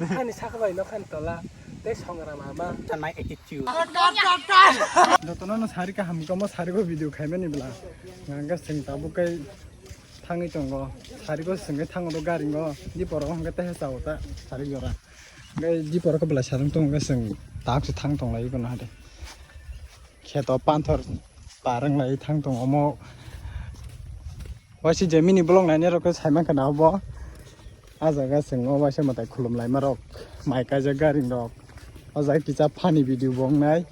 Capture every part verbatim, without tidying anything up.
Ani sakbai no khan tola tei songra mama. Sanai attitude. Jotono no sari kaham komo sari go video khaimani bla. Hwnkhe chwng tabuk kai thangwi tongo. Sari go chwngwi thango do gari go. Di poro hwnkhe tehe chao ta sari jora. Hwnkhe di poro khe bla sarung tongo hwnkhe chwng tak se thang tong lai kono hade. Kheto panthor parang lai thang tong omo. Waisa je mini vlog nainai rok khe sai mankha na obo. A jaga chwng o waisa mwtai khulum laima rok, mai kaijak gari rok. O jaga kisa funny video bo wngnai.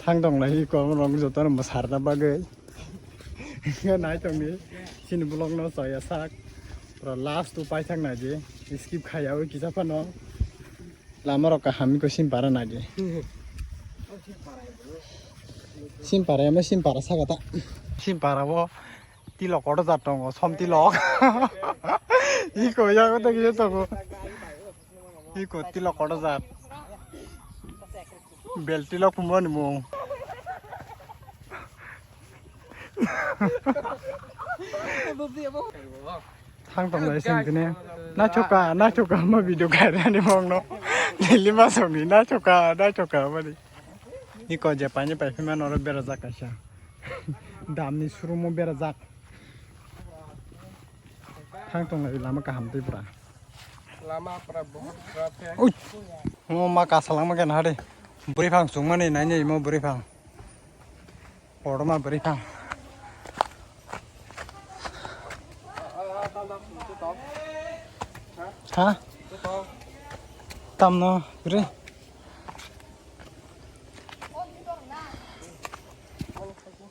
Thang tong lai khe kormo rok joto no mwsarna bagwi. Nai tong di. Chini vlog no chaya sak. Pura last to paithak nai di. Skip khaiya o kisa phano. Lama rok kaham ko sim para nai di. Sim para ya, sim para saka ta. Sim para bo. Tilok kotor jat tongo, som tilok. Iko ya kotor kisa tongo. Iko tilok kotor jat. Bel tilok pumoni mung. Thang tong lai sing tini. Naithoka, naithoka ma video khairani mongno. Daily ma songni naithoka, naithoka mani. Iko je paine pai phima noro berajak kaisa. Damni surumo berajak. Thang tong lai lama kaham tei pura. Lama pura bahut kharap hai. Ui. Mo ma kasalang ma kena hade. Bwrwi phang chungmani nainai mo bwrwi phang. Kotorma bwrwi phang. Ha? Tamno bwrwi.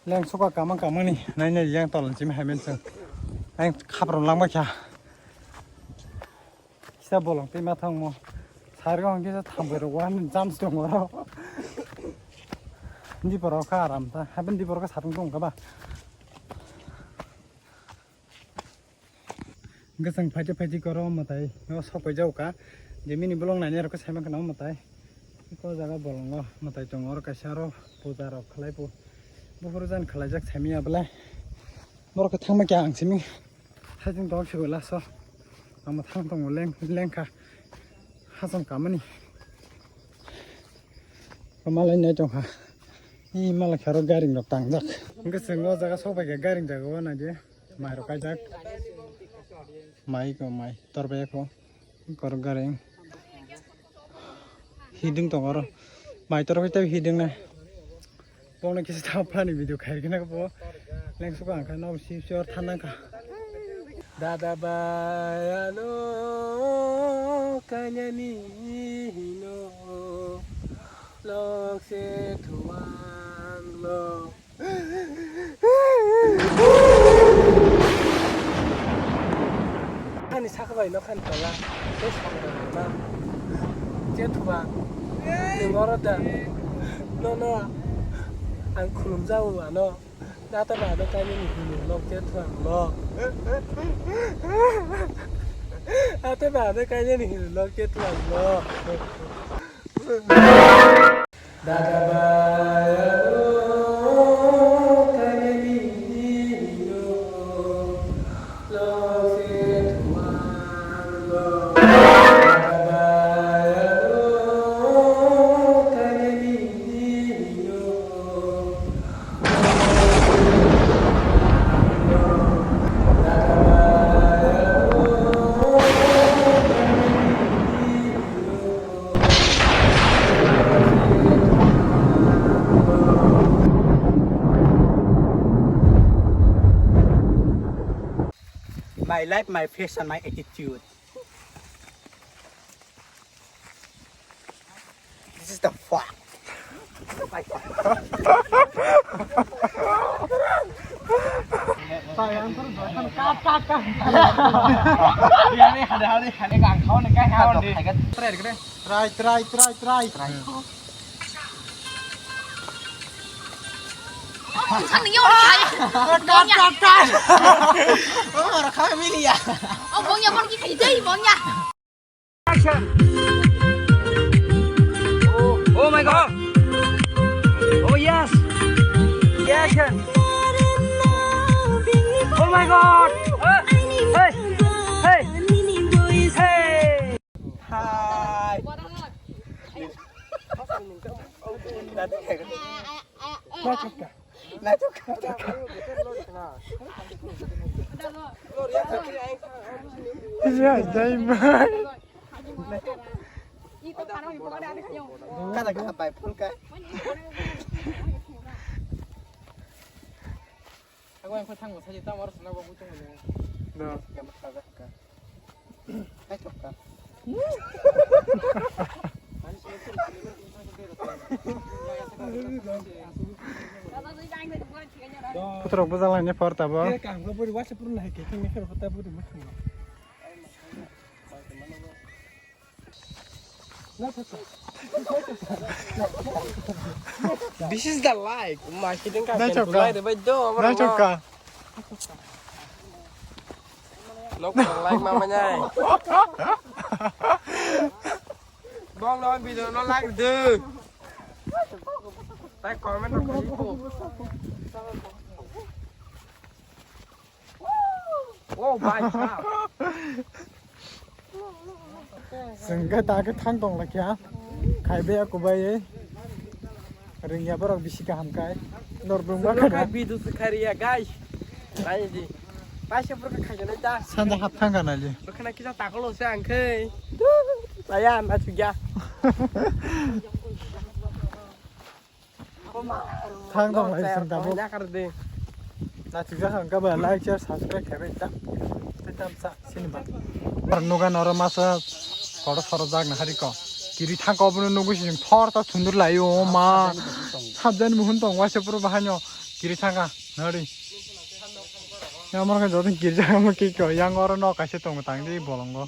Leng suka kamang kamang ni nainai yang tolon chimi hai menseng. Ang khaprom langba kha. Kisa bolong tei ma thangmo. Sargo hwnkhe kisa thambai rok wan jams tongo oro. Dipor o kha aram ta. Haben dipor o kha satung tong kha ba. Hwnkhe chwng phaidi phaidi koro mwtai o sok pai jao kha. Je mini bolong nainai rok khe sai mankha na o mwtai. Ko jaga bolongo mwtai tongo oro kaisa oro puja rok khlai po. Buphuru jan khlaijak saimanya belai. Borok khe thangma khe ang simi. Hajing tong sibela so. Ang thang tongo leng lengkha. Hacham kamani. Malai nai tongkha. I malai kharo garing rok tangjak. Hwnkhe chwng o jaga sok pai khe garing jaga o naidi. Mai rok kaijak. Mai ko mai. Tor bai ko. Kor garing. Hiding tong oro. Mai tor bai tei hiding nai. Bono kisa tamo phani video khai gana bo. Leng suka ang kha no si si or thana kha. Dada bai ano kanya ni hino. Lok se thuang lo. Ani saka bai no khan tola. Tei song rwma. Che thuba. Ni moro da. No no. Ang khulum jago ano. Ate ba no kainani hino lok che thuang lo. Ate ba no kainani hino lok che thuang lo. My life, my fashion, my attitude. This is the fuck. Try, try, try, try. Try. Oh, rakha mili ya. Oh, bonya, bonya, bonya. Action! Oh, oh my God! Oh yes! Action! Oh my God! Hey! Hey! Hey! Ya, dai mai. Kada ka bai phun kai. Ako yang kau tangguh saja, tamo harus nabok itu mana? No. Yang berkagak ka. Hai toka. Putrok bujang lainai por tabo. Kira kang ko buri wasa purun hai ke, kini kira kota buri mukha. This is the like. Ma kiting ka Nai ken choka. Tulai de bai do, amra Nai ma. Choka. Nok like mama nyai. Bong no video no like de. Tai comment no koi ko. Oh my god. Sengke ta ke thang tong lakya. Khai be aku bai. Ringya borok bisi kaham kai. Nor bung ba Sengke kada. Video se khai ya guys. Nai di. Paisa borok khai jana ta. Sanja hap thang kana ji. Bokana kisa takolo se ang khai. Saya na chugya. Thang tong lai sing tabuk. Nakar de. Na chikha hang ka ba like, share, subscribe khabai ta. Tetam sa sini ba. Ar nuga noro masa koro soro jag na hari ko. Kiri thang ko bunu nugu sing thor ta sundur lai o ma. Sabjan muhun tong waise puro bahanyo. Kiri thang ka nari. Ya mor ka jodin kiri thang mo ki ko yang oro no kaise tong tang di bolongo.